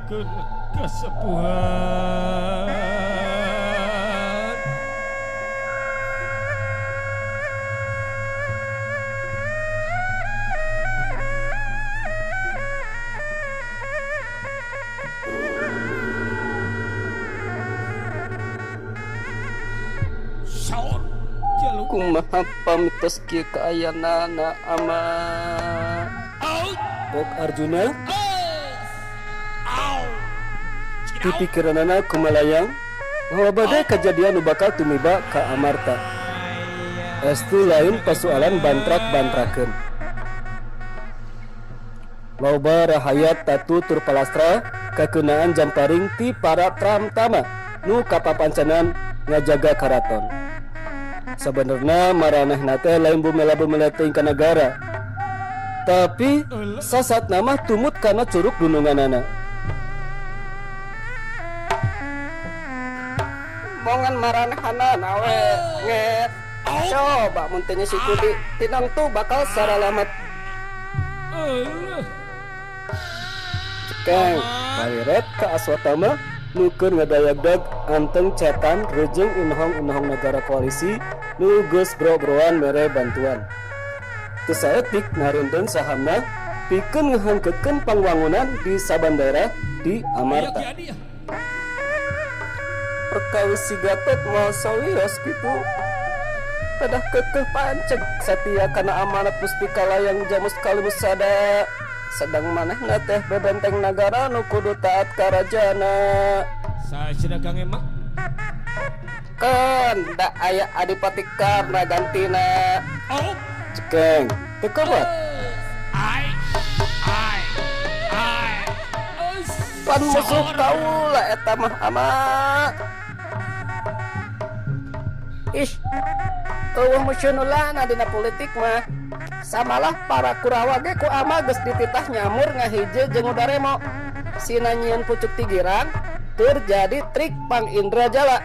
Ngaturkeun kasepuhan. Saur jaluk. Kumaha pamitos kieu kaayanana ama? Pok Arjuna di pikiranana kumalayang bahwa badai kejadian nu bakal tumiba ka Amarta. Estu lain pasualan bantrak-bantrakeun. Loba rahayat tatu tur palastra kakeunaan jamparing ti para Pramtama nu kapapancanan ngajaga karaton. Sabenerna maranehna teh lain bumela-bumela teuing ka nagara. Tapi sasatna mah tumut kana curug dununganana. Bongan maranehanana we nget. Coba mun teu nyisi kudi tinang tu bakal saralamet. Cekeng bariret ka Aswatama nu keur ngadayagdag anteng cetan reujeng inohong-inohong nagara koalisi nu geus bro-broan mere bantuan. Teu saeutik ngareundeun sahamna pikeun ngahangkeutkeun pangwangunan di saban daerah di Amarta. Perkawis si Gatot moal sawios kitu. Pedah kekeh panceg satia kana amanat muspika layang jamus kalimus sada. Sedang manehna teh bebenteng nagara nu kudu taat ka rajana. Saha Kang Ema? Keun da aya Adipati Karna gantina. Cekeng, teu kuat. Pan musuh kaula eta mah ama. Ih, eueuh musuh nu lana dina politik mah. Samalah para Kurawa ge ku ama geus dititah nyamur ngahije jeung Udaremo. Sina nyieun pucuk ti girang tur jadi trik pang Indra Jala.